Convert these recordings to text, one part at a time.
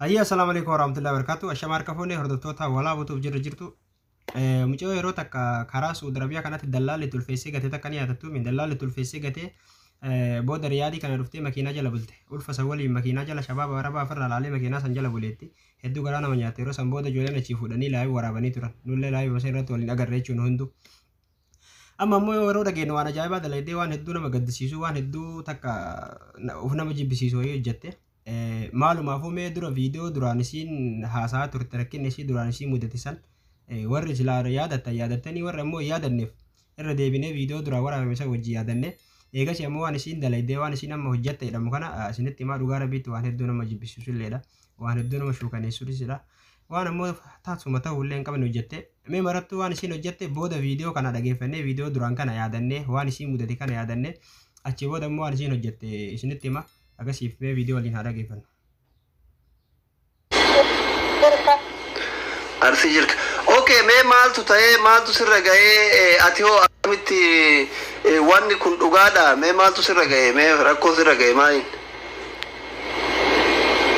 Hayya, assalaamu alaikum warahmatullahi wabarakatuh. Ashama harka fuunee hordoftoota walaa butuuf jirra jirtu. Mucayyoo yeroo takka karaa Suudi Arabiyaa kanatti dallaalli tulfeessee gatee takka ni yaadattu. Dallaalli tulfeessee gatee booda Riyaadii kana dhuftee makiinaa jala bulte. Ulfa san waliin makiinaa jala shabaaba arabaa ofirraa laalee makiinaa san jala buleetti. Hedduu garaa nama nyaatte. Yeroo san booda ijoolleen achii fuudhanii live waraabanii turan. Nullee live san irratti waliin agarre jechuun hunduu. Amma ammoo yeroo dhageenyu waan ajaa'ibaa dalaydee, waan hedduu nama gaddisiisu, waan hedduu takka of nama jibbisiisu wayii hojjette. Maalumaafuu mee dura viidiyoo duraan isiin haasaa turte, rakkinni isii duraan isii mudate san, warri silaa yaadattan yaadattanii, warri ammoo hin yaadanneef irra deebinee viidiyoo duraan waraabame san wajjin yaadanne. Eegas ammoo waan isiin dalaydee, waan isiin amma hojjette jedhamu kana isinitti himaa. Dhugaa rabbiitti waan hedduu nama jibbisiisu illeedha. Waan hedduu nama shuukaneessuusidha. Waan ammoo taasuma ta'uu illee hin qabne hojjette. Mee marattuu waan isiin hojjette booda viidiyoo kana dhageeffannee, viidiyoo duraan kana yaadannee, waan isiin mudate kana yaadannee, achi booda ammoo waan isiin hojjette isinitti hima. Akkasiif mee viidiyoo waliin haa dhageeffannu. Jirka. Arsii jirka. Okay, mee maaltu ta'ee, maaltu sirra ga'ee, ati hoo akkamitti, wanni kun dhugaadha? Mee maaltu sirra ga'ee, mee rakkoo sirra ga'e maaliin?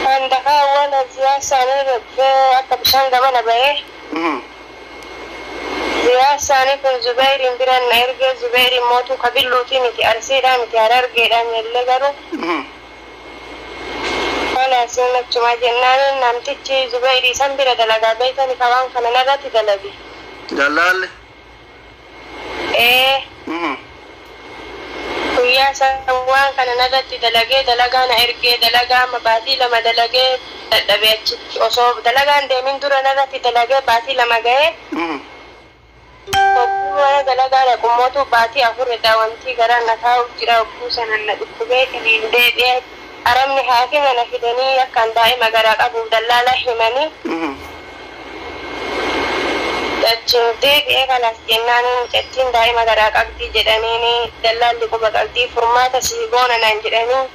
Handakaa awwaala ziyaa isaanii dhufee akka bishaan gamana ba'ee ziyaa isaanii kun Zubeeriin biraan na ergee. Zubeeriin mootuu kabilluutii miti, Arsiidhaa miti, Harargeedhaa illee garuu kana isin achuma jennaan namtichi Zubeerii san bira dalagaa beekani kabaan kana narratti dalage. Jallaalle. Ee, guyyaa san waan kana narratti dalagee, dalagaa na ergee, dalagaa amma baatii 2 dalagee dadhabee. Achitti osoo dalagaan deemin dura narratti dalagee baatii 2 ga'ee. Hogguu mana dalagaa dhaqu mootu baatii 4 irraa wanti garaa na taa'uuf jira. Hogguu sana na dhukkubee tiniin deebi'ee, arabni haakima na fidanii akkaan daa'ima garaa qabuuf dallaala himanii. Achiin deebi'ee kanas jennaan mucattiin daa'ima garaa qabdi jedhaniini, dallaalli quba qabdii, furmaata sii goona naan jedhanii.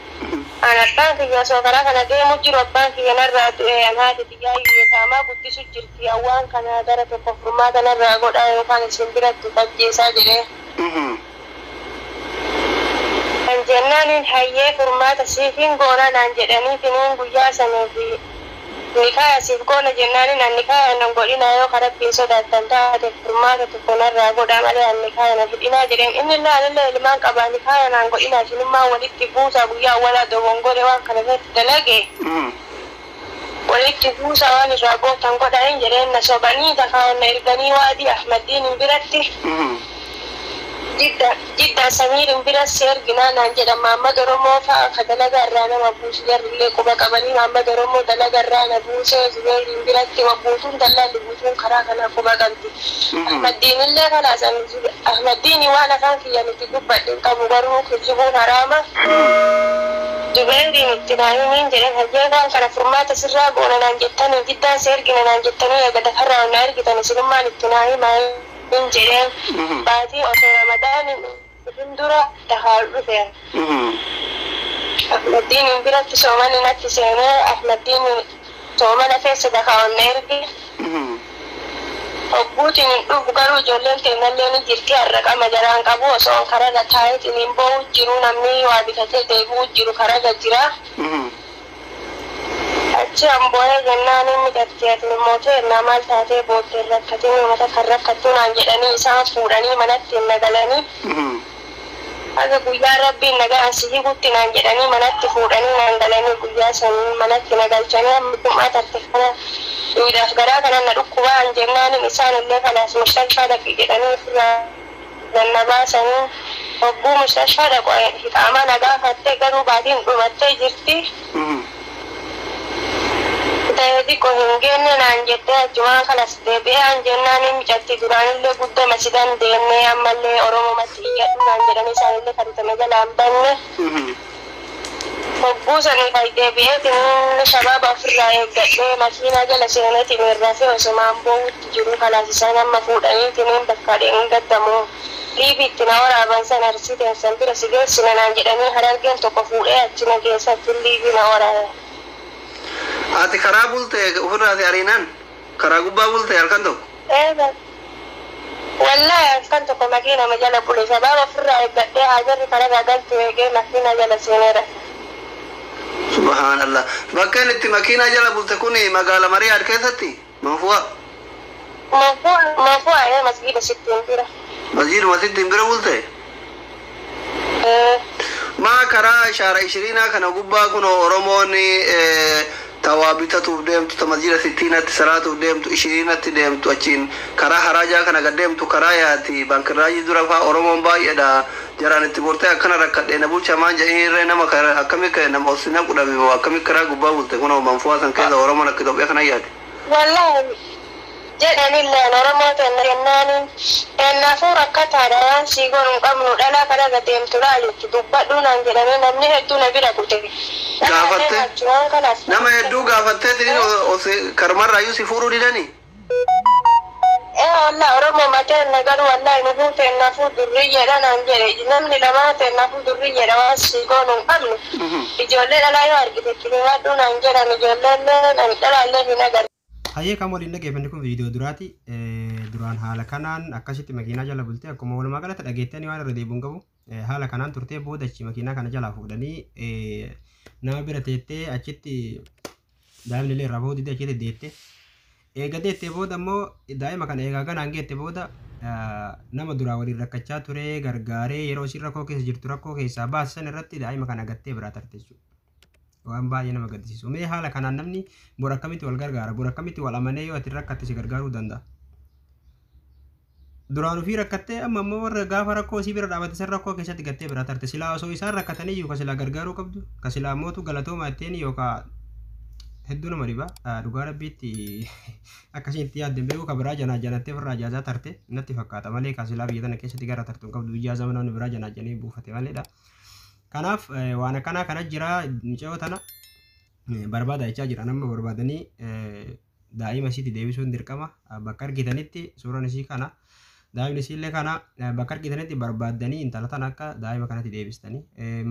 An abbaan kiyya osoo karaa kana deemu jiru abbaan kiyya narraa du'e. An haati xiyyaa hiyyeetaamaa guddisu jirti. Awwaan kana gara tokko furmaata narraa godhaa yookaan isin biratti ajjeesaa jedhee. Kan jennaaniin hayyee furmaata siifin goona naan jedhanii tiniin guyyaa saniif nikaa siif goona jennaaniin, an nikaa nan godhinaa, yoo karabbiin sodaattan taate furmaata tokko narraa godhaa malee an nikaa na fidhinaa jedheen. Inni illee anillee ilmaan qabaa, nikaa naan godhinaa, isinummaa walitti buusaa, guyyaa awwalaa dogongore waan kana irratti dalage walitti buusaa, waan irraa gootan godhaa hin jedheen. Na sobanii takaa na erganii waadii Ahmaddiin biratti. Jidda Jidda Samiirin bira si erginaa naan jedha. Maammad Oromoo fa'a ka dalagaa irraa nama buusu jarrillee quba qabanii. Maammad Oromoo dalagaa irraa na buusee Zubeeriin biratti wa guutuun dallaalli guutuun karaa kana quba qabdi. Ahmaddiinillee kanaas Ahmaddiini waan afaan kiyya nuti dubbadhe hin qabu, garuu kijibuun haraama. Zubeeriin itti naa himiin jedhan. Hayyee, waan kana furmaata sirraa goona naan jettanii, Jiddaan si ergina naan jettanii, eega dafarraa na ergitan isinummaan itti naa himaa hin jedheen. Baatii osoo Ramadaan dhufin dura tahaa dhufe. Ahmaddiin biratti soomani natti seenee, Ahmaddiin soomana keessa dakaa ol na erge. Hogguutiin hin dhufu garuu ijoolleen teennallee ni jirti, har'a qama jaraan qabu. Osoo kararra taa'eetiin hin boo'u jiru, namni waa bitatee deebi'u jiru kararra jira. Achi an boo'ee jennaan inni gatti ati mootee ennaa maal taatee booddee rakkatiin mata kan rakkattuu naan jedhanii isaan fuudhanii manatti hin nagalanii. Haga guyyaa rabbiin nagaan si hiikutti naan jedhanii manatti fuudhanii naan galanii, guyyaa sanii manatti na galchanii. Amma jum'aa tarte kana duudhaaf garaa kana na dhukkubaa an jennaanin isaan illee kanaas mustashfaa dhaqi jedhanii ofirraa ganna baasanii. Hogguu mustashfaa dhaqu hiqaamaa na gaafattee garuu baatiin dhumattee jirti. Ta'ee xiqqoo hin geenne naan jettee achumaan kanas deebi'ee an jennaan mucatti duraanillee guddama si dandeenye, ammallee Oromomatti iyyadhu naan jedhanii isaanillee kadhatame jalaan banne. Hogguu sanii kan deebi'eetiin shabaaba ofirraa eeggadhee makiinaa jala seeneetiin irraa fi osumaan boo'utti jiru kanaas isaan amma fuudhaniitiin bakka gaddamu liibiitti na waraaban san, Arsii teessan bira si geessina naan jedhanii, Harargeen tokko fuudhee achi na geessatti liibii na waraabe. Ati karaa bulte ofirraa si ariinaan karaa gubbaa bulte halkan tokko. Wallaahi halkan tokko makiinama jala bule, shabaaba ofirraa eeggadhee haajarri kararraa galtu eegee makiina jala seeneera. Subhaanallah. Bakka inni itti makiinaa jala bulte kun magaala Mariyaad keessatti? Manfu'a. Manfu'a ee masgiida sittiin bira. Masjiiduma sittiin bira bulte? Maa karaa ishaara ishiriinaa kana gubbaa kun Oromoon tawaa bitatuuf deemtu, ta masjiida sittiinatti salaatuuf deemtu, ishiriinatti deemtu, achiin karaa haraajaa kana gad deemtu, karaa yaati bankirraajii dura faa Oromoon baay'eedha. Jaraan itti gortee akkana rakkadhee na bulcha maan jedhanii irree nama akkami nama osina qudhame moo akkami karaa gubbaa bulte kun manfu'aa san keessa Oromoon akka Itoophiyaa kana yaati. Wallahi jedhanilleen Oromoo tenna jennaaniin ennaafuu rakkataadha waan sii goonu hin qabnu dhalaa kana deemtu laalitti dubbadhuu naan jedhanii namni hedduu na bira kute. Gaafatte? Nama hedduu gaafattee tiniin karmarraayyuu si fuudhuu didanii? Ee wallah Oromoo mateenna garuu wallahi nufuu teennafuu durriyyeedha naan jedhe namni lamaa teennafuu durriyyeedha waan sii goonu hin qabnu. Ijoollee dhalaa yoo argite kilimadhuu naan jedhan ijoolleen ani dhalaallee hin agarre. Hayyee kan waliin dhageeffanne kun viidiyoo duraati. Duraan haala kanaan akkasitti makiinaa jala bultee akkuma walumaa galatti dhageettanii waan irra deebi'uun qabu. Haala kanaan turtee booda achi makiinaa kana jalaa fuudhanii nama bira teettee achitti daa'imni illee irraa bahuu didee achitti deette. Eega deettee booda immoo daa'ima kana eegaa ganaan geette booda nama duraa waliin rakkachaa ture gargaaree yeroo isiin rakkoo keessa jirtu rakkoo keessaa baasisan irratti daa'ima kana gattee biraa tarte jechuudha. Waan baay'ee nama gaddisiisu. Mee haala kanaan namni bor akkamitti wal gargaara? Bor akkamitti wal amanee yoo ati rakkatte si gargaaruu danda'a? Duraan ofii rakkattee amma immoo warra gaafa rakkoo isii bira dhaabate san rakkoo keessatti gattee biraa tarte. Silaa osoo isaan rakkatanii iyyuu ka silaa gargaaruu qabdu, ka silaa mootu galatoomaa ittiin yookaan hedduu nama dhiba. Dhugaa rabbiitti akkasiin itti yaadde beeku ka biraa janaa janattee ofirraa ijaazaa tarte natti fakkaata malee ka silaa biyya tana keessatti gara tartu hin qabdu ijaaza namni biraa janaa janee buufate maleedha. Kanaaf waan akkanaa kana jira mucayyoo tana barbaada jechaa jira nama barbaadanii daa'ima isiitti deebisuun dirqama bakka argitanitti suuraan isii kana daa'imni isiillee kana bakka argitanitti barbaaddanii intala tana akka daa'ima kanatti deebistanii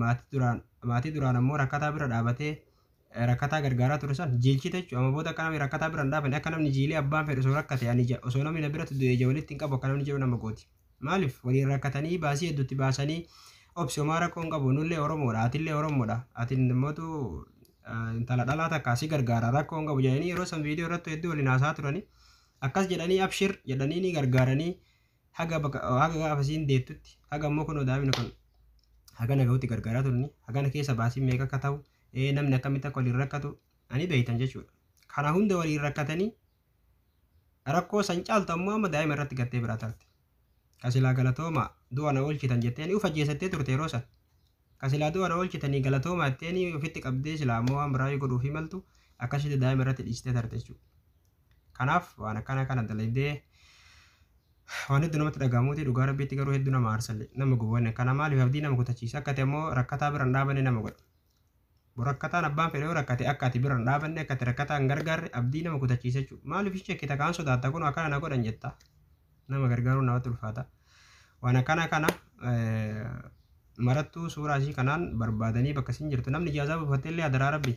maatii duraan ammoo rakkataa bira dhaabatee rakkataa gargaaraa ture san jiilchite jechuudha. Amma booda akka namni rakkataa bira hin dhaabanne akka namni jiilee abbaan fedhe osoo rakkate ani osoo namni na biratti du'e ija walitti hin qabu akka namni jedhu nama gooti. Maaliif waliin rakkatanii baasii hedduutti baasanii obsi homaa rakkoo hin qabu nullee Oromoodha atillee Oromoodha atin immootu intala dhalaa takka si gargaara rakkoo hin qabu jedhanii yeroo san viidiyoo irratti hedduu waliin haasaa turanii akkas jedhanii abshir jedhanii ni gargaaranii haga gaafa isiin deettutti haga immoo kunoo daa'imni kun haga nagahutti gargaaraa turani hagana keessa baasiin meeqa akka ta'u namni akkamitti akka waliin rakkatu ani beeytan jechuudha. Kana hunda waliin rakkatanii rakkoo san caaltu ammoo amma daa'ima irratti gattee biraa tarte. Kasilaa galatooma du'a na oolchitan jetteen uf ajjeesattee turte yeroo san. Kasilaa du'a na oolchitanii galatooma jetteen ofitti qabdee silaa ammoo waan biraa godhuuf himaltu akkasitti daa'ima irratti dhiistee tarte jechuudha. Kanaaf waan akkana kana dalagdee waan hedduu namatti dhagahamuuti dhugaa rabbiitti garuu hedduu nama aarsalle nama gubuun kana maaliif abdii nama kutachiisa akka ta'e immoo rakkataa bira hin dhaabanne nama godha. Rakkataan abbaan fedhe yoo rakkate akka ati bira hin dhaabanne akka ati rakkataa hin gargaarre abdii nama kutachiisa jechuudha. Maaliif ishee kita kaan sodaatta kun akkana na godhan jetta. Nama gargaaruun namatti ulfaata. Waan akkana kana marattuu suuraa ishii kanaan barbaadanii bakka isin jirtu namni ijaazaa buufattee illee adaraa rabbi.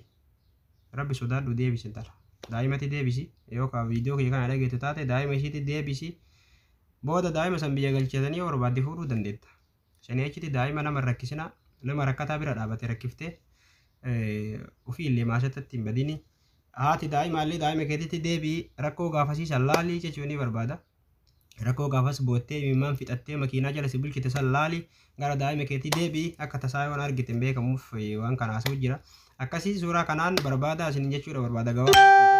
Rabbi sodaadhu deebisi intala. Daa'imatti deebisi yookaan viidiyoo kiyya kana dhageettu taate daa'ima ishiitti deebisi. Booda daa'ima san biyya galchatanii yoo barbaadde fuudhuu dandeetta. Shanii achitti daa'ima nama rakkisina nama rakkataa bira dhaabate rakkiftee ofii illee maashattatti hin badini. Haati daa'ima illee daa'ima keetitti deebii rakkoo gaafasiisan laalii jechuun ni barbaada. Rakkoo gaafas boottee imimmaan fixattee makiinaa jala si bulchite san laalii gara daa'ima keetii deebii akka tasaa waan argite hin beekamuuf waan kana haasa'u jira. Akkasii suuraa kanaan barbaada isin jechuudha barbaada gabaa.